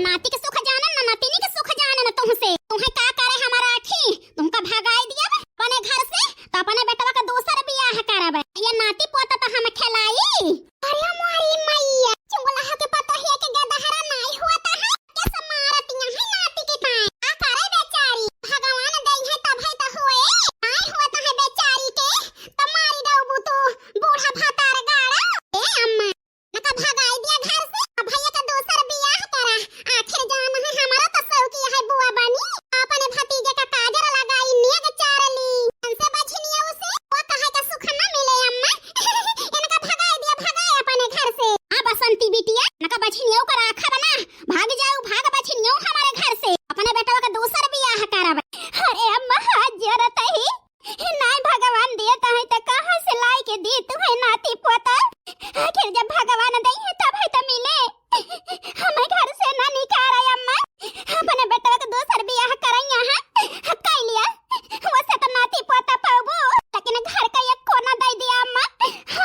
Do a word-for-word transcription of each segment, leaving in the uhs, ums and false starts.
नाती के सुख जाने न, नातिनी के सुख जाने न तुहसे। तुहे का करे हमार आँखी, तुहका भगाई दिया अपने घर से, तो अपने बेटवा का दूसर बियाह करब। ये नाती पोता तो हम खेलाई। अरे मोरी मैया, चुगला के पतोहिया के गदहरा नाई होता है, कैसे मारत यहाँ नाती के ताई। का करे बेचारी, भगवान दई है तब है तो होए, नाई होता है बेचारी के, तो मारी दउबू तू बूढ़ा भतार गाड़ा। ए अम्मा, नका भगाई दिया घर से, अब भैया का दूसर बियाह करा। आखिर जान है हमारा तो शौक यह है बुआ बनी, अपने भतीजे का काजर लगाई, नेग चार ली। हमसे बझनिया उसे, वो कहे का सुख न मिले अम्मा। इनका भगाई दिया, भगाए अपने घर से। हाँ बसंती बिटिया, नका बझनिया का राखा बना, भाग जाओ, भाग बझनिया हमारे घर से, अपने बेटवा का दूसर बियाह करब। अरे अम्मा हाथ जोड़त ही, नाई भगवान दिए तो है तो कहाँ से लाई के दी तुम्हें नाती पोता? आखिर जब भगवान दई है तब है तो मिले। हमें घर से ना निकारा अम्मा, अपने बेटवा के दूसर बियाह करैया है, कई लिया। वैसे तो नाती पोता पाबो, लेकिन घर का एक कोना दे दिया अम्मा,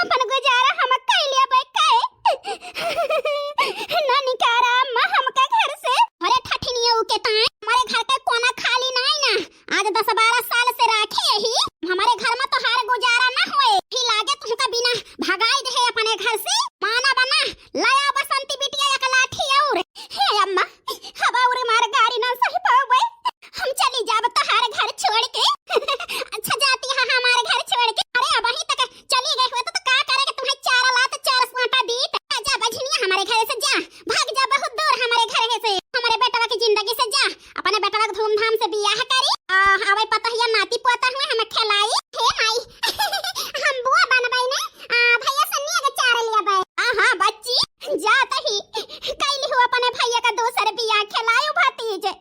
अपन गुजारा हम कई लिया बे कई। ना निकारा अम्मा हमका घर से। अरे ठठिनिया के ताई, हमारे घर का कोना खाली नाई ना, आज दस बारह साल से राखे ही, हमारे घर में तोहार गुजारा ना होए। ही लागे तुमका बिना भगाई दे अपने घर से। माना बना, लाया बसंती बिटिया एक लाठी और। हे अम्मा, अब और मार गारी ना सही पावे। हम चली जाब तोहार घर छोड़ के। अच्छा जाती है हमारे घर छोड़ के। अरे अब वहीं तक चली गई हो तो, तो का करे के तुम्हें चार लात चार सांटा दीत। जा बझनिया हमारे घर से जा, भाग जा बहुत दूर हमारे घर से, हमारे बेटवा की जिंदगी से जा। अपने बेटवा के धूमधाम से बियाह करी। आ, आवे पतहिया नाती पोता हुए हम खेलाई। हे माई, हम बुआ बनबै ने, आ, भैया से नेग चार लिया बे। हाँ, हाँ, बच्ची, जात ही कैली हो अपने भैया का दूसर बियाह, खेलायो भतीजे।